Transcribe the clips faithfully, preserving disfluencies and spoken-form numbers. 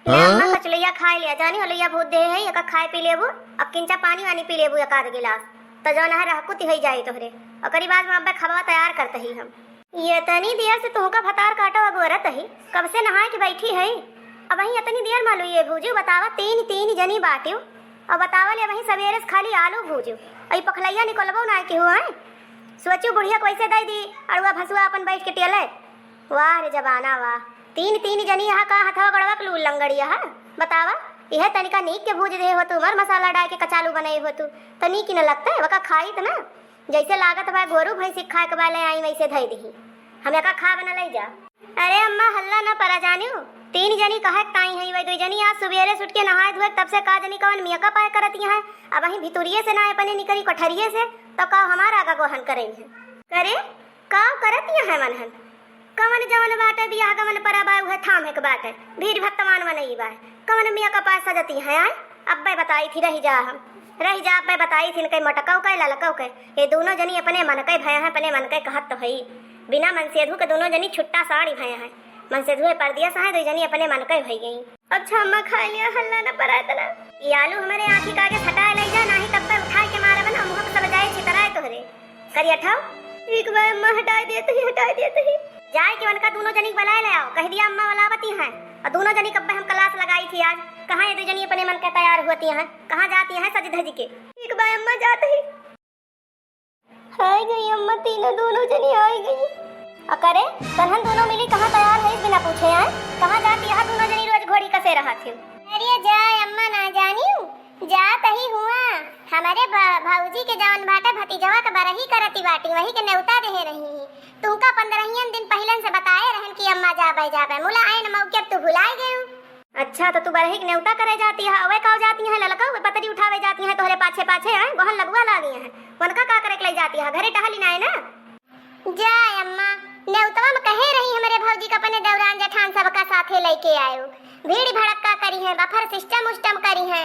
ले अम्मा, हाँ? कचलैया खाए लिया, जानी हलैया बहुत देहे है, एका खाए पी लेबू, अब किंचा पानी वानी पी लेबू एक आध गिलास, त जौन है रहकुती होई जाई तोहरे। ओकरी बाद में अब्बे खबवा तैयार करत ही हम। ये तनी देर से तुहका भतार काटो अब औरत ही, कब से नहाए के बैठी है, अब वही इतनी देर मालू ये भूजू, बतावा तीन तीन जनी बाटियो, और बतावा ले वही सवेरे से खाली आलू भूजू, और ई पखलैया निकलबो ना के हुआ है। सोचू बुढ़िया को ऐसे दे दी, अड़ुआ भसुआ अपन बैठ के टेले। वाह रे जबाना वाह, तीन तीन जनी यहाँ का हथवा गड़वा के लूल लंगड़िया है। बतावा, यह तनिका नीक के भूज दे हो तू, मर मसाला डाल के कचालू बनाई हो तू, त नीक न लगता है, वका खाई त ना। जैसे लागत बा गोरू भैंसी खाए के बा ले आई वैसे धई दही, हम एका खा बना ले जा। अरे अम्मा हल्ला न परा जानियो, तीन जनी कहे ताई है, वही दो जनी आज सुबेरे सुट के नहाए धोए तब से का जनी कवन मियाँ का पाए करती हैं, अब वहीं भितुरिये से ना अपने निकरी कोठरिये से, तो का हमारा आगा गोहन करें है। करे का करत यहाँ मनहन? कवन जवन बाटे बियाह गवन परब आए उहे थामे के बाटे, भीड़ भत्तमान मनई बा, कवन मियाँ का पास सजती है आए? अब्बे बताई थी रही जा हम, रही जा अब्बे बताई थी इनके मोटकऊ के ललकऊ के, ये दोनों जनी अपने मन के भय हैं, अपने मन के कहत तो हई, बिना मनसेधु के दोनों जनी छुट्टा साड़ी भय हैं, मनसेधु परदेस हैं, दो जनी अपने मन के भई गई। अच्छा अम्मा, खा लिया, हल्ला न परा इतना। ये आलू हमारे आँखी के आगे सटाए ले जा, नाही तब पे उठाए के मारब ना, मुँह पे सब जाए छितराए तोहरे। करिया ठाव। ठीक बा अम्मा, हटाए देत ही, हटाए देत ही। जाए के उनका दोनों जनी के बुलाए ले आओ, कह दिया अम्मा वाला बती हैं, और दोनों जनी कब्बे हम क्लास लगाई थी आज, कहाँ ये दो जनी अपने मन के तैयार होती हैं, कहाँ जाती हैं सज धज के। ठीक बा अम्मा, जात ही। आई गई अम्मा, तीनों दोनों जनी आई गई। अकरे, तनहन दोनों मिली कहाँ तैयार है बिना पूछे आए? कहाँ जाती यहाँ दोनों जनी रोज घोड़ी कसे रहा थी? अरे जा अम्मा, ना जानियो, जात ही हुआ। हमारे भ-, भौजी के जवन बाटे भतीजवा के बरही करती बाटी, वही के नेवता देहे रही ही। तुमका पंद्रहियन दिन पहिलन से बताए रहन कि अम्मा जाबे जाबे, मुला आयन मौके अब तू भुलाए गयू। अच्छा, तो तू बरही के नेवता करे जाती है, अवे काव जाती है ललका, वे पतरी उठावे जाती है तोहरे पाछे पाछे, हैं? गोहन लगुआ लागी हैं, उनका का करे के ले जाती है? घरे टहली ना है ना? जा अम्मा, नेवतवा में कहे रही हमरे भौजी के अपने देवरान जेठान सबका साथे लेके आयो। भीड़ भड़क्का करी है, बफर सिस्टम उस्टम करी है,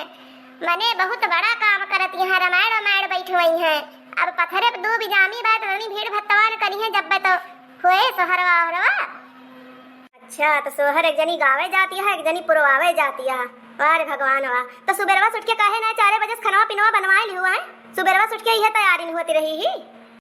मने बहुत बड़ा काम करती है, रामायण रामायण बैठवई है। अब पथरे पे दो बिजामी बात रनी भीड़ भत्तवान करी है, जब तो होए सोहरवा ओहरवा। अच्छा, तो सोहर एक जनी गावे जाती है, एक जनी पुरवावे जाती है। वाह रे भगवान वाह। तो सुबेरवा सुट के काहे ना चारे बजे से खनवा पिनवा बनवाए लिहु है? सुबेरवा सुट के इहे तैयारी नहीं होती रही ही।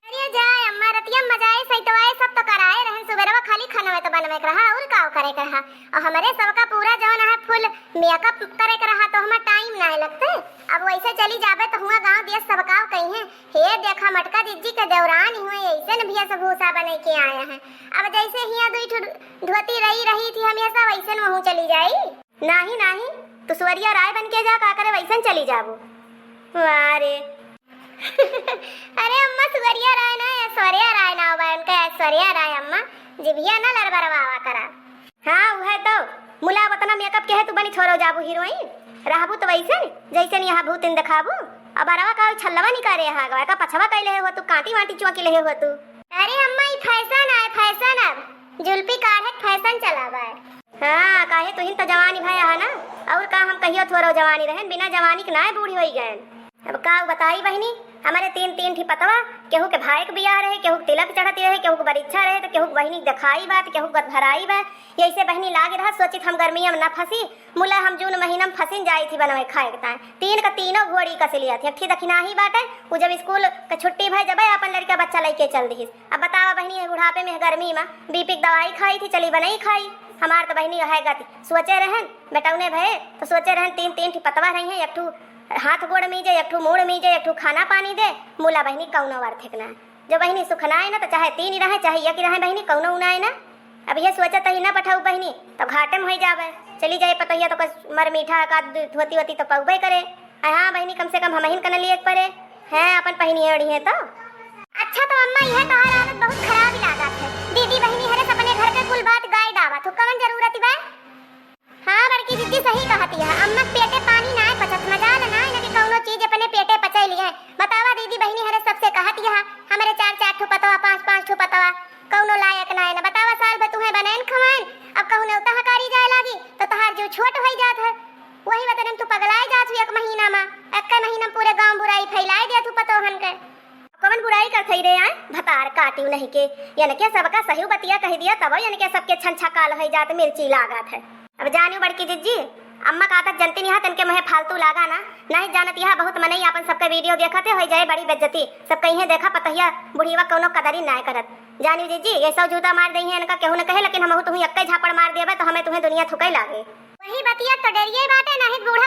अरे जाए अम्मा, रतिया में मजाए सैतवाए सब तो कराए रहन, सुबेरवा खाली खनवे तो बनवे के रहा, और का करे के रहा? और हमरे सबका पूरा जवन है फुल मेकअप करे के रहा, तो हमार टाइम ना लगते। अब वैसे चली जाबे तो हुआ गाँव देश सबका कही है, हे देखा मटका जिज्जी के देवरान हुए, ऐसन भेषभूषा बने के आए हैं। अब जैसे हिया दुई ठो धोती रही रही थी हमेशा, वैसन वहू चली जाई। नाही नाही, तू सुअरिया राय बन के जा, का करे वैसन चली जाबू। वाह रे। अरे अम्मा, सुअरिया राय ना, ऐश्वर्या राय ना बा उनका, ऐश्वर्या राय अम्मा, जिभिया ना लड़बड़वावा करा। हाँ, उहे तो। मुला अब अतना मेकअप के है, तू बनी थोरो जाबू हीरोइन? रहबू तो वैसन, जैसन यहाँ भूतिन देखाबू। अब अरवा का छल्लवा निकारे है, का पछवा कैले हो तू, कांटी वांटी चौकी ले हो तू। अरे अम्मा, ई फैशन आए, फैशन अब। जुल्फी काढ़े के फैशन चला बा। हाँ, काहे तुहिन तो जवानी भया है ना, और का हम कहियो थोरो जवानी रहन, बिना जवानी के नाय बूढ़ी होई गए। अब का बताई बहिनी, हमारे तीन, तीन ठी पतवा, केहू के भाई के बियाह रहे, केहू के तिलक चढ़ती रहे, केहू के बरीक्षा रहे, तो केहू के बहिनी के देखाई बा, तो केहू के भराई बा। यैसे बहिनी लागे रहा, सोचित हम गर्मिया में न फंसी, मुला हम जून महीना में फंसिन जाई थी बनवे खाए के ताए। तीन का तीनों घोड़ी कस लिया थी, एक ठी दखिनाही बाटे, उ जब स्कूल के छुट्टी भय जबे अपन लड़का बच्चा लेके चल दिहिस। अब बतावा बहिनी, ये बुढ़ापे में गर्मी में बीपी के दवाई खाई थी, चली बनई खाई। हमार तो बहिनी है गति, सोचे रहन, बेटौने भये, तो सोचे रहन तीन, तीन ठी पतवा रही हैं, एक ठू हाथ गोड़ मीजे, एक ठू मूड़ मीजे, एक ठू खाना पानी दे, मुला बहिनी कौनो अर्थ ना। जो बहिनी सुखनाए ना, तो चाहे तीन ही रहे, चाहे एक ही रहे बहिनी, कौनो उनाए ना। अब ये सोचत ही ना पठाऊ बहिनी, तो घाटे में होई जावे, चली जाए पतोहिया तो कुछ मर मीठा का धोती वोती तो पौबे करे। आ हाँ बहिनी, कम से कम हमहिन कन लिए परे हैं, अपन पहिनी ओढ़ी है तो। अच्छा तो अम्मा, यह तोहार आदत बहुत खराब लागत है। दीदी बहिनी हरे अपने घर के कुल बात गाय डावा, तो कवन जरूरत बा? हाँ बड़की जिज्जी सही कहती है, अम्मा के पेटे पानी ना पचत, मजाल ना इनके कौनो चीज अपने पेटे पचैली है। बतावा दीदी बहिनी हरे सबसे कहती है, हमरे चार चार ठो पतवा, पाँच पाँच ठो पतवा, कौनो लायक ना है ना। बतावा साल भर तुहे बनैन खवाइन, अब कहूँ नेवता हकारी जाए लागी तो तहार जीव छोट होई जात है। वही वतन तू पगलाए जात हू एक महीना में, एक महीना में पूरे गांव बुराई फैलाए दिया तू पतोहन के। कवन बुराई कर खई रे आए, भतार काटियो नहीं के, यनके सबका सही बतिया कह दिया, तब यनके सबके छन छकाल होई जात, मिर्ची लागत है। अब जानियो बड़की जिज्जी, अम्मा का आदत जनती नहीं है, तनके मुँहे फालतू लागा ना। नहीं जानत यहाँ बहुत मनई आपन सबके वीडियो देखत है, होई जाए बड़ी बेइज्जती। सब कहीं देखा पतहिया बुढ़ीवा कौनो कदरी नाय करत। जानी जीजी, ये सब जूता मार दई है, इनका केहू न कहे, लेकिन हमहू तुही अक्के झापड़ मार देबे तो हमें तुहे दुनिया थुके लागे। वही बतिया तो डरिए बाटे, नहीं बूढ़ा